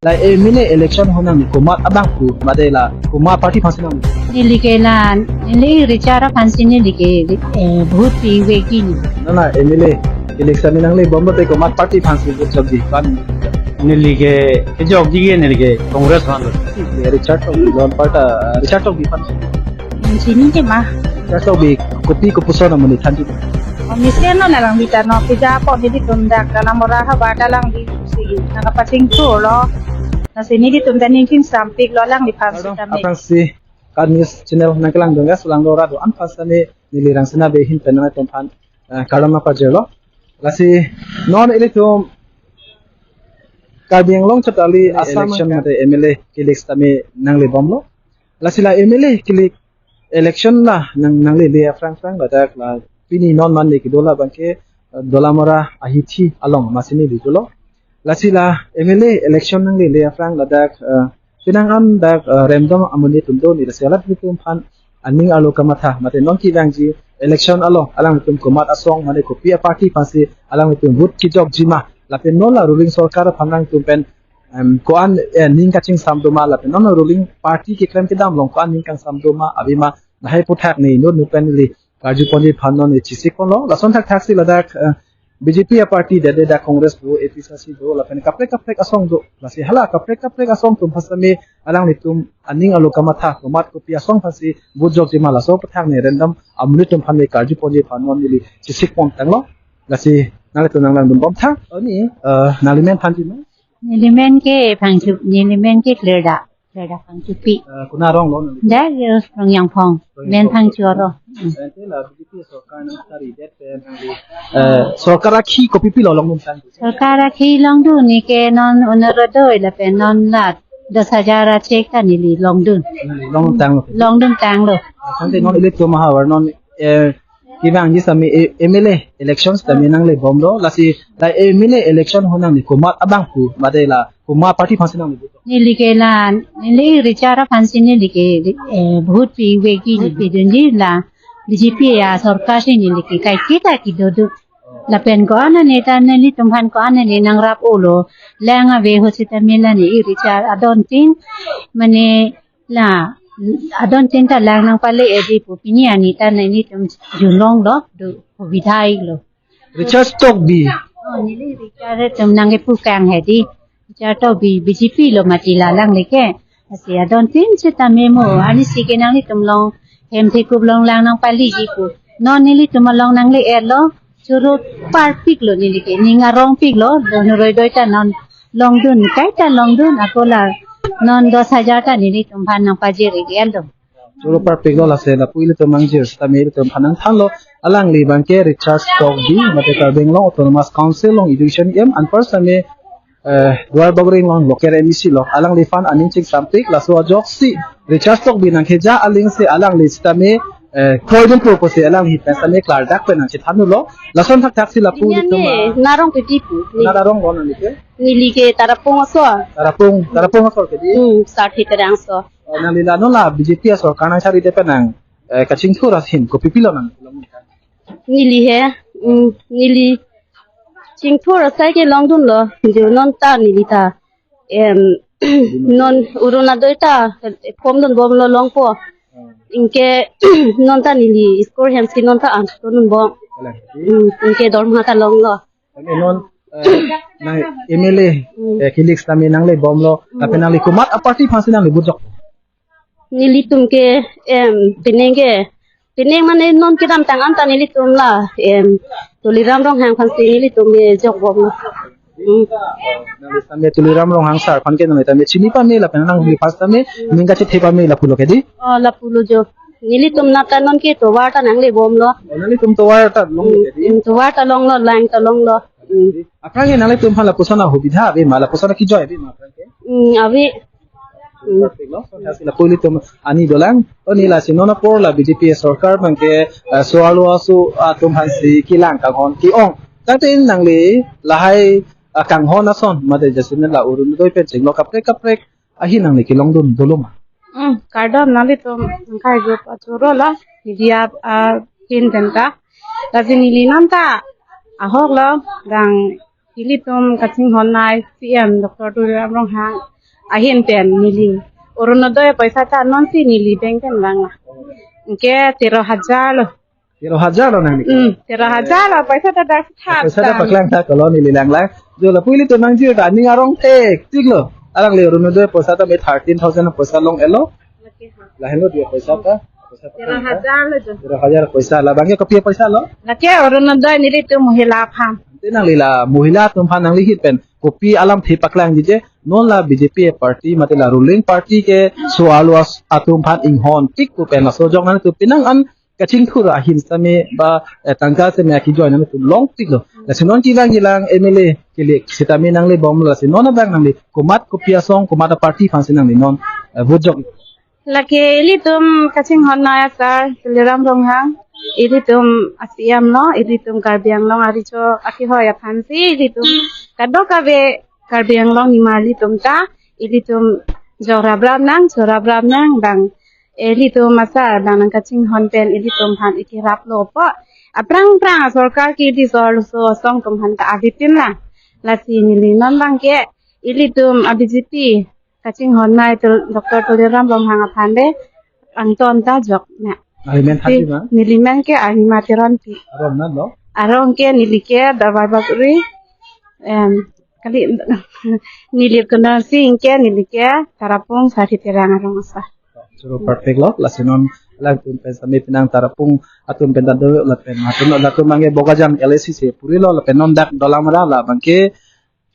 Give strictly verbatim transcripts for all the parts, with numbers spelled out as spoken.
La M L A election ahut nangli komat abang pu, mate la komat party aphansi nangli? Neli ke la, neli Richard aphansi neli ke, eh, vote pivek ji neli. Na na M L A election nangli bomlo te komat party aphansi vote jokji pu? Neli ke, kejokji ke neli ke Congress aphan. Richard Tokbi, non party, Richard Tokbi aphan. Sini ke ma. Richard Tokbi kopi kopuson amonit thanji? Oh, mesen lo alanglita non, pija apot nelitum dak Dolamara havar ta alangli si nangkapachingthur lo. Lasi nelitum ta ning chingsampik lo alangliphan. Kardom sitame. Aphrangsi KAT News channel nangkelangdun aso langdora do-an aphan sitame neli Rangsina Bey ahin pen nanglitum aphan, eh, kardom nangpajirlo. Lasi non ilitum Karbi Anglong chot kali Assam election mate M L A kilik sitame nangli bomlo. Lasi la M L A kilik election la nang, nangli le aphrang aphrang ladak la pini non mane kedo la abangke, eh, Dolamara ahithi along amatsi neli dolo. Lasi la M L A election nangli le aphrang ladak, eh, penang an dak, eh, remdom amonit atum do neli, lasi alanglitum aphan aning arlo kamatha mate non kevangji election along alanglitum komat asong mane kopi aparty aphansi alanglitum vote kejokji ma, lapen non la ruling sorkar aphan alanglitum pen, em, ko-an, eh, ning kachingsam do ma, lapen non ruling party keklem kedam along ko-an ning kangsam do ma, ave ma, lahai aphuthak neli non pen neli karjuponji aphan non neli chesik ponlo. Lason thakthaksi ladak, eh, B J P aparty dede, dak Congress do, A P H L C do, lapen kaprek kaprek asong do. Lasi hala kaprek kaprek asong atum aphan sitame alanglitum aning arlo kamatha, komat kopi asong aphansi vote jokji ma, laso aphuthak neli remdom amonit atum aphan neli karjuponji aphan non neli chesik pontanglo. Lasi nanglitum nanglangdun bomtha. Oni, eh, nangli men thanji ma? Neli men ke Phangcho, neli men ke Klerda, Klerda Phangchopi. Eh, konat arong lo nangli? Dak, eh, Rongyangphong, Rongyangphong. Men Phangcho arong. Hmm. Ante la B J P sorkar nangcharidet pen nangli, eh, sorkar akhei kopi pilo longdun tang? Sorkar akhei longdun neli ke non Orunodoi lapen non la dos hajar a-cheque ta neli longdun. Longdun tanglo. Longdun tanglo. Ante non ilitum havar non, eh, kevangji sitame, eh, M L A election sitame nangli bomlo, lasi la M L A election ahut nangli komat abang pu, mate la komat party aphansi nangli vote? Neli ke la, neli Richard aphansi neli ke, eh, vote pivek ji, pidunji la B J P asorkar si neli ke kaiketa kedo do. Lapen ko-an neta nelitum aphan ko-an ne nangrap-olo, lang ave ahut sitame la neli Richard adon tin, mane la adon tin ta lang nangpale-etji pu pini arni ta nelitum junlonglo, do subidha iklo. Richard Tokbi. Oh, neli Richard atum nangkepu kang hedi. Richard Tokbi B J P lo mati la alangli ke. Lasi adon tin sitame mo, arnisi ke nanglitum along hem thekup along lang nangpaleji pu. Non nelitum along nangle-etlo, choro parpiklo neli ke, ning arongpiklo, Orunodoi ta non longdun, kaita longdun, ako la non dos hajar ta nelitum aphan nangpajir-ik-etlo. Choro parpiklo, lasi lapu ilitum nangjir sitame ilitum aphan nangthanlo, alangli abangke Richard Tokbi, mate Karbi Anglong Autonomous Council along Education E M, anpar sitame, eh, Duar Bagori along local M A C lo, alangliphan aning chingsampik, laso ajoksi Richard Tokbi nangkeja aling si alangli sitame, eh, kroidunpo pusi alangli pen sitame klardak pen nangchethanlo. Lason thakthaksi lapu ilitum, neli ah, konat arong pipi pu? Konat arong lo nangli ke? Neli ke Tarapung aso. Tarapung, Tarapung aso ke di? Hmm, Sarthi Terang aso. Oh, nangli la non la B J P asorkar nangcharidet pen nang, eh, kachingthur ahin kopi pilo nang? Neli he, mm, neli chingthur asai ke longdunlo, jo non ta neli ta, em, non Orunodoi ta, form dun bomlo longpo. Anke non ta neli school hem si non ta an to dun bom. Kalang. Mm, anke dorma ta longlo. Kami non, eh, nang M L A, hmm, eh, kilik sitame nangli bomlo, hmm, lapen nangli komat aparty aphansi nangli vote jok? Nelitum ke, em, penang ke, penang mane non kedamtang an ta nelitum la, em, Tuliram Ronghang aphansi nelitum ke jok bomlo. Hmm. Nangli sitame Tuliram Ronghang sir aphan ke nangli tame chini pame lapen nangli aphan sitame ning kachethe pame lapulo ke di? Oh, lapulo jo. Nelitum nat ta non ke tovar ta nangle bomlo. Oh, nanglitum tovar ta longlo ke di? Hmm, tovar ta longlo, lang ta longlo. Hmm. Aphrang ke nanglitum aphan lapuson asubidha ave ma, lapuson akejoi ave ma aphrang ke? Hmm, ave. Hmm. Perfect lo. Lasi lapu ilitum ani dolang. Oni lasi non apor la B J P sorkar abangke, eh, so-arlo aso atum aphansi kelang kanghon ke-ong. Tangte nangli lahai, ah, kanghon ason mate jasemet la Orunodoi pen chenglo kaprek kaprek ahin nangli kelongdun dolo ma? Hmm, kardom, nanglitum nangkarju pachorolo, media, ah, ahin pen ta. Lasi neli non ta ahok lo, dang ilitum kachinghon nai C M Doctor Tuliram Ronghang Ahin pen neli Orunodoi poisa ta nonsi neli bank pen vanglo. Anke tero hajar lo. Tero hajar lo nangli? Hmm, tero hajar lo poisa ta dak thap. Poisa ta ta paklang ta kolo neli langlang. Jo lapu ilitum nangjir ta aning arong thektik lo. Alangli Orunodoi poisa ta me thirteen thousand poisa long-etlo. Lahenlo dia poisa ta. Poisa ta tero hajar lo jo. Tero hajar poisa, labang ke kopi poisa lo? Lake Orunodoi nelitum mohila aphan. Te nangli la mohila atum aphan nangli ahin pen kopi alamthe paklangji je, non la B J P party mate la ruling party ke so-arlo as-, atum aphan inghon tik pu pen laso ajok nangtum penang an kachingthur ahin sitame ba, eh, tangka sitame akejoi nangtum longtik lo. Lasi non kevang kelang M L A kele sitame nangli bomlo, lasi non abang nangli komat kopi asong, komat aparty aphansi nangli non, eh, vote jok? Lake ilitum kachinghon noi asar Tuliram Ronghang, ilitum a-C E M lo, ilitum Karbi Anglong ariso akehoi aphansi ilitum kadokave Karbi Anglong nimarlitum ta ilitum jok raprap nang, cho raprap nang, bang ilitum asar bang nangkachinghon pen ilitum aphan ikeraplo pu. Aphrang phrang asorkar ke di so-arloso asong atum aphan ta avepin lang. Lasi neli non bang ke ilitum a-B J P kachinghon noi Tul-, Doctor Tuliram Ronghang aphan de angton ta jok na. Nangli men thanji ma? Neli men ke Arnima Teronpi. Arong nanglo? Arong ke neli ke Dorbar Bagori. Em, kali neli ke Narsing ke neli ke Tarapung Sari Terang arong asar. Choro perfect lo, lasi non alangtum pen sitame penang Tarapung atum pen ta do lapen atum latum abang ke Bokajan L A C C puri lo lapen non dak Dolamara labang ke,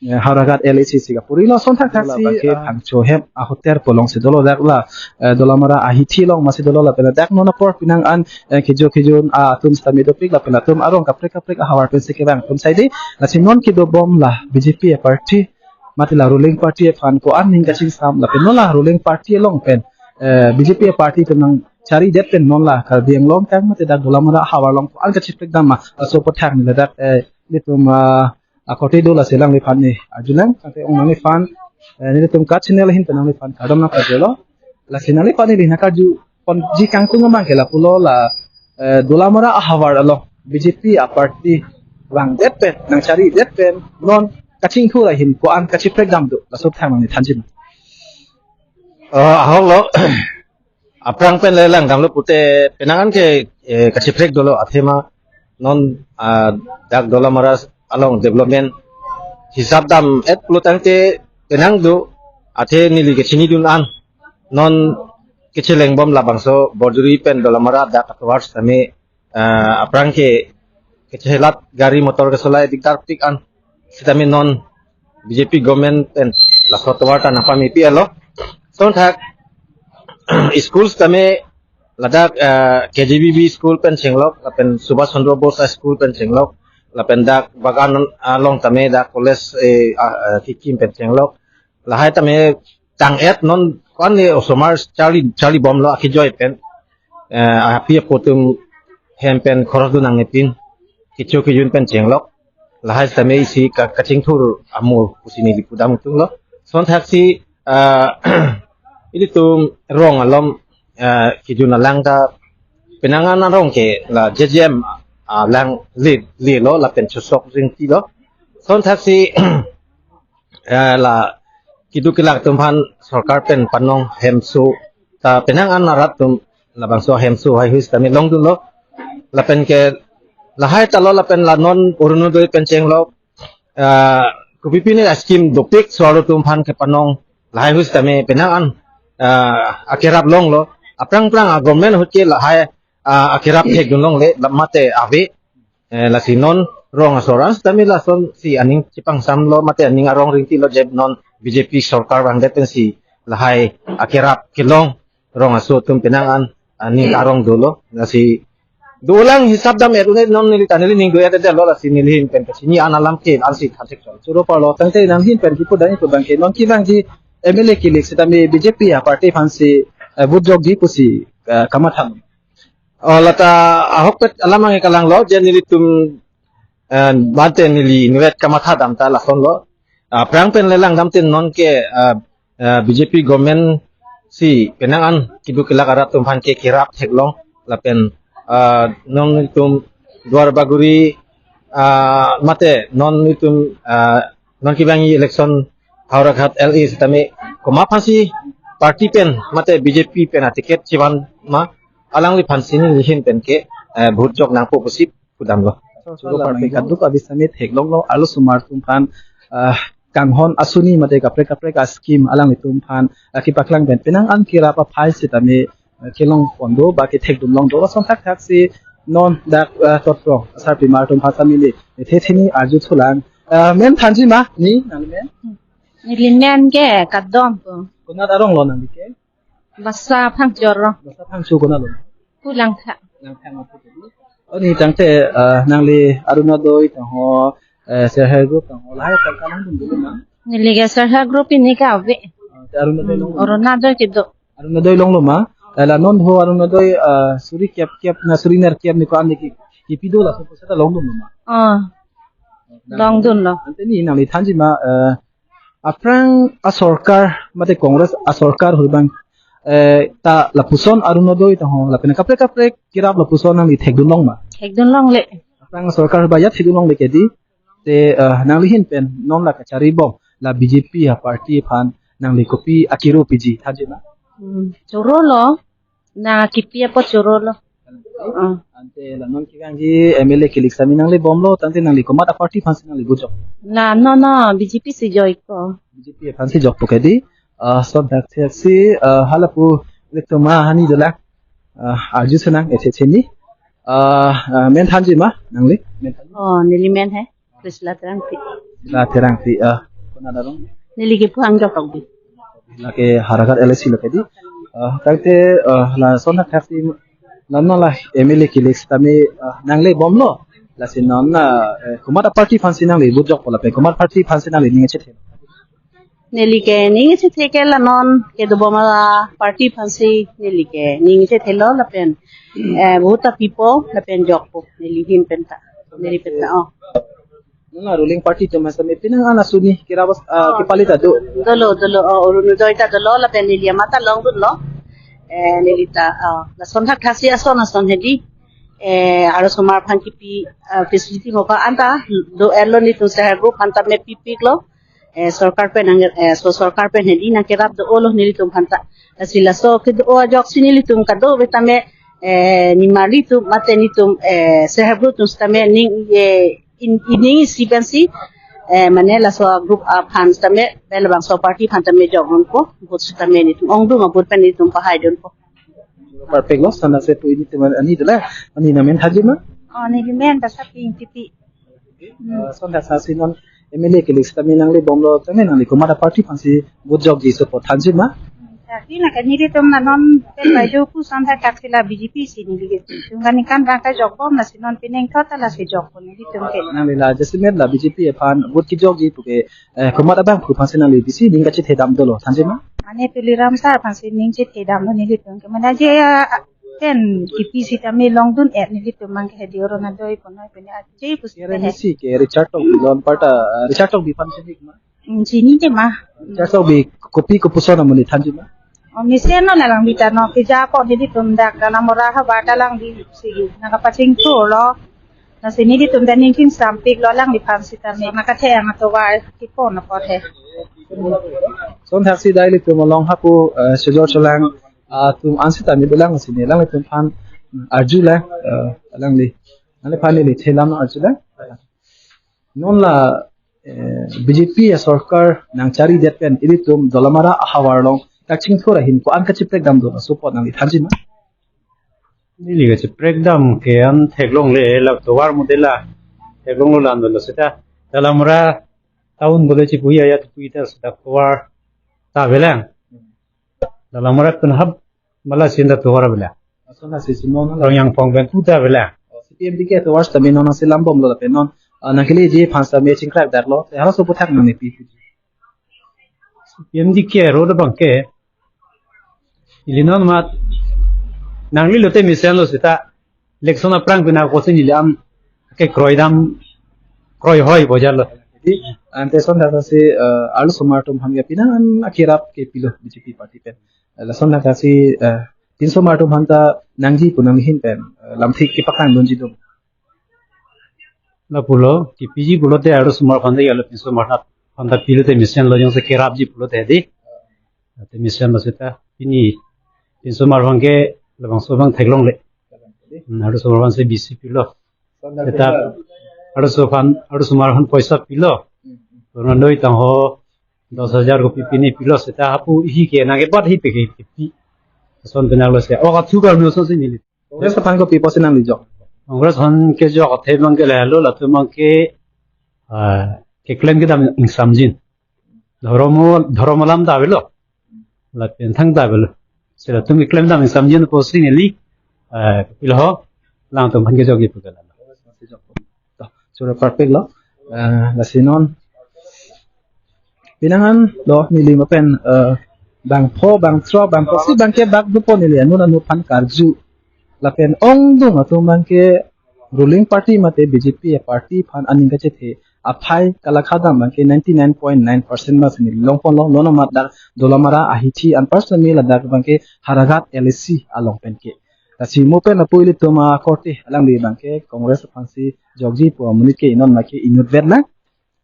eh, Howraghat L A C C kapuri lo, son thakthak si, labang ke, ah, Phangcho hem a-hotel pu alongsi dolo dak la, eh, Dolamara ahithi along masi dolo lapen dak non apor penang an, eh, kejo kejun, ah, atum sitame dopik lapen atum arong kaprek kaprek ahavar pensi kevang atum saide, lasi non kedobom la B J P party mate la ruling party aphan ko-an ning kachingsam lapen non la ruling party along pen, eh, B J P party atum nangcharidet pen non la Karbi Anglong tang mate dak Dolamara ahavar along ko-an kachiprek dam ma, laso aputhak neli ladak, eh, ilitum, ah, akorte do lasi alangliphan ne arjulang, tangte ong nangliphan, eh, nelitum KAT channel ahin pen nangliphan kardom nangpajirlo. Lasi nangliphan neli nangkarju ponji kangtung abang ke lapulo la, eh, Dolamara ahavar along B J P aparty vangdet pen, nangcharidet pen, non kachingthur ahin ko-an kachiprek dam do, laso aputhak nangli thanji ma? Oh, ahok lo. Aphrang pen le langdamlo pute penang an ke, eh, kachiprek dolo athema non, ah, dak Dolamara along development hisap dam-et pulo tangte penang do athe neli kechinidun an non kecheleng bom labangso Borjuri pen Dolamara dak atovar sitame, ah, aphrang ke kechelat gari motor kesolai dikdar pik an sitame non B J P government pen laso atovar ta nangpamepilo. Son thak school sitame ladak, eh, K J B B school pen chenglok, lapen Subhash Chandra Bose High School pen chenglok, lapen dak Bagan along tame dak college, eh, ah, eh, kekim pen chenglok. Lahai tame tang-et non ko-an le osomar charli, charli bomlo akejoi pen, eh, api apo atum hem pen khoros dun nangnepin, kecho kejun pen chenglok. Lahai sitame isi ka, kachingthur amo pusi neli pudam tunglo. Son thak si, ah, ilitum rong alom, ah, kejun alang ta penang an arong ke la J J M, ah, alang le, lelo lapen chosok jingtilo. Son thak si, eh, la keduk kelak atum aphan sorkar pen panong hemso ta penang an arat atum labangso hemso haihui sitame longdunlo. Lapen ke lahai ta lo lapen la non Orunodoi pen chenglok, eh, kopi pine scheme dopik so-arlo atum aphan kepanong lahaihui sitame penang an, eh, akerap longlo. Aphrang phrang a-government ahut ke lahai, ah, akerap thekdun longle, la mate ave. Eh, lasi non rong asor an sitame lasonsi aning chepangsamlo mate aning arong ringtilo je non B J P sorkar vangdet pensi lahai akerap kelong rong aso atum penang an aning arong dolo. Lasi dolang hisap dam-et un-e non neli ta neli ning do-et-et lo, lasi neli ahin pen kachini an alam ke ansi thanthek chon. Choro parlo tangte nangli ahin pen kipu dang ipu abang ke non kevangji M L A kilik sitame B J P aparty aphansi, eh, vote jokji pusi, eh, kamatha. Oh, lata ahokpet alam abang ke kalanglo, je nelitum, eh, bante neli inutvet kamatha dam ta lasonlo. Ah, aphrang pen le langdamte non ke, ah, ah, B J P government si penang an keduk kelak arat atum aphan ke kerap theklong lapen, ah, non itum Duar Bagori, ah, mate non itum, ah, non kevangji election Howraghat L A sitame Komat aphansi party pen mate B J P pen aticket chevan ma, alangliphan si neli ahin pen ke, eh, vote jok nangpo pusi pudamlo. Choro parpik kaduk abi sami theklonglo, arlosomar atum aphan, ah, kanghon asuni mate kaprek kaprek a-scheme alanglitum aphan, ah, kepaklang pen penang an kerap aphai sitame, ah, kelong pon do ba kethekdun long do, lason thakthak si non dak, ah, totrong asarpimar atum aphan sami le thethe ni arjuthulang. Ah, men thanji ma, ni nangli men? Neli men ke Kadom pu. Konat arong lo nangli ke? Basa Phangcho arong. Basa Phangcho konat lo? Pu Langthang. Langthang apu ke. Oh, ni tangte, eh, nangli Orunodoi tangho, eh, self help group tangho, lahai tangka nangdun dulu ma? Neli ke self help group pini ke ave. Ah, te Orunodoi Hmm, long lo ma? Orunodoi kedo. Orunodoi long lo ma? Eh, la non ho Orunodoi, eh, suri kep kep na suri ner kep ni ko-an ni ki, kipi do, laso pusat ta longdun lo ma? Oh, longdun lo. Ante ni nangli thanji ma, eh, aphrang asorkar mate Congress asorkar ahut abang, eh, ta lapuson Orunodoi tangho lapen kaprek kaprek kerap lapuson nangli thekdun long ma? Thekdun longle. Aphrang asorkar ahut abang ya thekdun longle ke di. Te, eh, nangli ahin pen non la kachari bom la B J P aparty aphan nangli kopi akiro piji thanji ma? Hmm, choro lo. Na kipi apot choro lo. Ah. Ante la non kevangji M L A kilik sami nangli bomlo, tangte nangli komat aparty aphansi nangli vote jok? Na, no, no, B J P si jokpo. B J P aphansi jokpo ke di. Ah, lason thakthak si, ah, halapu ilitum ahin dolang. Ah, arjuthu nang, eh, che, che ni. Ah, ah, men thanji ma, nangli? Men thanji? Oh, neli men he. Priscilla Terangpi. Priscilla Terangpi, ah, konat arong? Neli ke Phangcho Tokbi. Lake Howraghat L A C lo ke di. Ah, tangte, ah, lason thakthak si non non la M L A kilik sitame, ah, nangli bomlo. Lasi non na, eh, komat aparty aphansi nangli vote jokpo lapen komat aparty aphansi nangli ning chethe? Neli ke ning chethe ke la non kedobom aparty aphansi neli ke ning chethe lo lapen, eh, vote ta pipo lapen jokpo neli ahin pen ta. Neli pen ta, oh. Non la ruling party atum asami penang an asuni kerap, ah, Oh. kepali ta do? Dolo, dolo, oh, Orunodoi ta dolo lapen neli amat ta longdun lo. Eh, neli ta, oh, lason thakthak si ason ason he di. Eh, arlosomar aphan kipi, ah, facility mo pa anta do-et lo, nelitum self help group aphan tame pipik lo. Eh, sorkar pen nang, eh, so sorkar pen he di nangkerap do-o lo nelitum aphan ta. Lasi laso kedo-o ajoksi nelitum kadokave tame, eh, nimarli atum mate nelitum, eh, self help group atum sitame ning, eh, in, ining isi pensi, eh, mane laso group aphan sitame, pen labangso aparty aphan tame jokdunpo, vote sitame nelitum ongdung a-vote pen nelitum pahaidunpo. Parpik lo, sana se pu ilitum ahin dolang, ani nangmen thanji ma? Oh, neli men Basaping Ingtipi. Hmm. Eh, lason thakthak si non M L A kilik sitame nangli bomlo, tame nangli komat aparty aphansi vote jokji sopo thanji ma? Tapi na kan nelitum na non pen bai do pu lason thakthak si la B J P si neli ke. Tum kan ikan bangka jokbom lasi non penang thot ta lasi jokpo nelitum ke. Nangli la jasemet la B J P aphan vote kejokji pu ke, eh, komat abangphu aphansi nangli bisi ning kachethedam dolo thanji ma? Mane Tuliram sir aphansi ning chethedam lo nelitum ke. Mane je, ah, pen kipi sitame longdun-et nelitum abang ke he di Orunodoi punoi pune aje pusi Kere he. Misi ke Richard Tokbi lo anparta, ah, Richard Tokbi aphan chini ma? Hmm, chinine ma. Richard Tokbi kopi kopuson amonit thanji ma? Oh, mesen lo alangli ta, no, keja apot nelitum dak Dolamara havar ta alangli si nangkapachingthur lo. Lasi nelitum ta ning chingsam pik lo alangliphan sitame, nangkathek-ang atovar kepon apot he. Lason thakthak si dak ilitum along hapu, eh, sejor chelang, ah, atum an sitame dolang, lasi ne alanglitum aphan, mm, arjulang, eh, alangli. Nangliphan neli thelam arjulang. Non la, eh, B J P asorkar nangcharidet pen ilitum Dolamara ahavar along kachingthur ahin ko-an kachiprekdam do, laso apot nangli thanji ma? Neli kachiprekdam ke an theklongle, la tovar model la theklonglo, la dolo seta. Dolamara town bole chipuya ya tupuita seta tovar ta avelang. Dolamara pen hap mala sinda tovar avelang. Lason thakthak si non la Rongyang Pong pen puta avelang. C P M D K tovar sitame non nangselam bomlo lapen non, ah, nangkeleji aphan sitame chingkrak dak lo. Te halaso aphuthak nangli pi pu? C P M D K road abang ke ili non mat nangli lote mesen lo seta election aphrang pina kosi neli an ke kroidam kroi hoi bojar lo. Jadi, ante lason thakthak si, eh, arlosomar atum aphan ke penang an akerap ke pilo B J P party pen. Eh, lason thakthak si, eh, tinsomar atum aphan ta nangji pu nangli ahin pen, eh, lamthe kepaklang dunji dum? Lapulo, kipiji pulote arlosomar aphan ta ya lo, tinsomar aphan ta pilote mesen lo, jongsi kerapji pulote di. Te mesen lo seta pini pinsomar abang ke labangso abang theklongle. Hmm, arloso aphan si B C pilo. Seta arloso aphan, arlosomar aphan poisa pilo. Pura noi tangho dos hajar kopi pini pilo seta hapu hi ke nangkebat hi pe ke pi. Lason penang lo se. O kathu karmi asonsi neli. Congress aphan kopi pusi nangli jok? Congress aphan kejok athe abang ke lahelo, latum abang ke, ah, keklem kedam ingsamjin. Dhorom, dhorom alam ta avelo. Lapen thangta avelo. Si latum keklem kedam ingsamjin pusi neli, ah, pilo ho, alangtum aphan kejokji pu ke lalo. To, sura perfect lo. Eh, lasi non. Pinangan lo neli ma pen, eh, bangpho, bangthrok, bangphongo si abang ke bak dopo neli anut anut aphan karju. Lapen ongdung atum abang ke ruling party mate B J P a party aphan aning kachethe aphai kalakha dam abang ke ninety nine point nine percent abang si neli longponlo, non amat dak Dolamara ahithi anpar sami ladak abang ke Howraghat L A C along pen ke. Lasi mo pen lapu ilitum akorte alangli abang ke Congress aphan si jokji pu amonit ke non ma ke inut vet lang.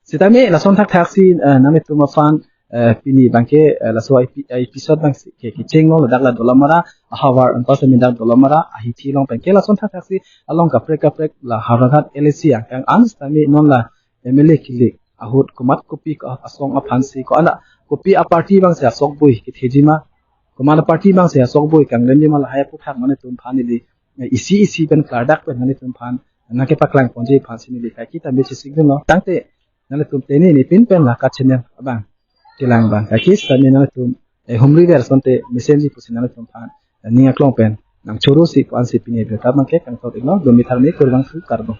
Sitame lason thakthak si, eh, nanglitum aphan, eh, pini abang ke, eh, laso epi-, episode abang si ke kecheng lo ladak la Dolamara ahavar anpar sami dak Dolamara ahithi along pen ke lason thakthak si along kaprek kaprek la Howraghat L A C angkang an sitame non la M L A kilik ahut komat kopi ko asong aphan si ko-an kopi a party abang si asok bui kethejima, komat a party abang si asok bui kanglemjima lahai aphuthak nanglitum aphan neli, eh, isi isi pen klardak pen nanglitum aphan nangkepaklang ponji aphan si neli kaike tame chesik dunlo. Tangte nanglitum teni neli pin pen la ka channel abang kelang abang kaike sitame nanglitum, eh, humri ver asonte mesenji pusi nanglitum aphan, eh, ning aklong pen nangchoro si pu ansi pini abirta abang ke kangthot iklo, dumi tharmi kurvangthu, kardom.